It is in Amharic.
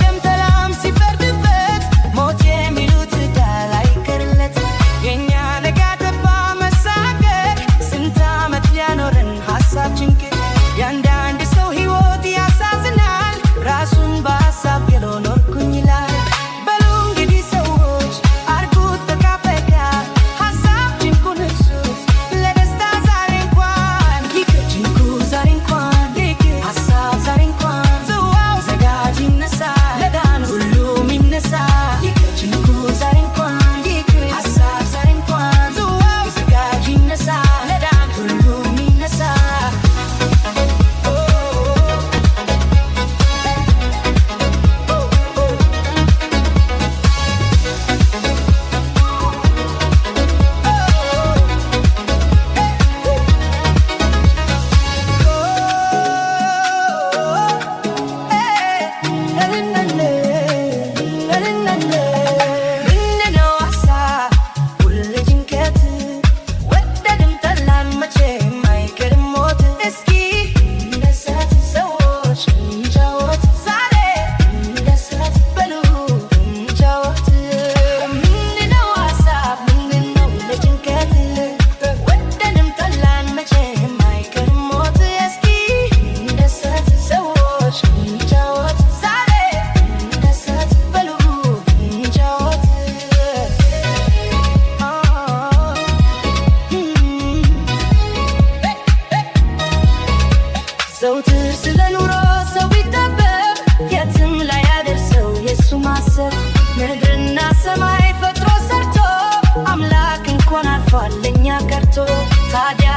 ወደደም ጠላም ሲፈርድበት ሞት የሚሉት ዕዳ ላይቀርለት፣ የእኛ ነጋ ጠባ መሳቀቅ ስንት ዓመት ሊያኖረን ሀሳብ ጭንቅ። የአንዳንድ ሰው ሕይወት ያሳዝናል፣ ራሱን በሀሳብ ገሎ ኖርኩኝ ይላል። በሉ እንግዲህ ሰዎች አርጉት ፈካ ፈካ፣ ሀሳብ ጭንቁን እርሱት ለደስታ ዛሬ እንኳን። ይቅር ጭንቁ ዛሬ እንኳን፣ ይቅር ሀሳብ ዛሬ እንኳን። ጽዋው ዘጋጅ ይነሳ፣ ለዳን ሁሉም ይነሳ። ይቅር ጭንቁ ዛሬ እንኳን፣ ይቅር ሀሳብ ዛሬ እንኳን። ጽዋው ዘጋጅ ይነሳ፣ ለዳን ሁሉም ይነሳ። ምንድነው ሀሳብ ሁሌ ጭንቀት? ወደድም ጠላን መቼም አይቀርም ሞት። እስኪ እንደሰት ሰዎች እንጫወት ዛሬ፣ እንደሰት በሉ እንጫወት። ምንድነው ሀሳብ? ምንድነው ለጭንቀት? ወደድም ጠላን መቼም አይቀርም ሞት። እስኪ እንደሰት ሰዎች እንጫወት ዛሬ፣ እንደሰት በሉ እንጫወት። ዘውትር ስለ ኑሮ ሰው ቢጠበብ የትም ላይ ያደርሰው የሱ ማሰብ። ምድርና ሰማይ ፈጥሮ ሰርቶ አምላክ እንኳን አልፏል ለኛ ቀርቶ። ታዲያ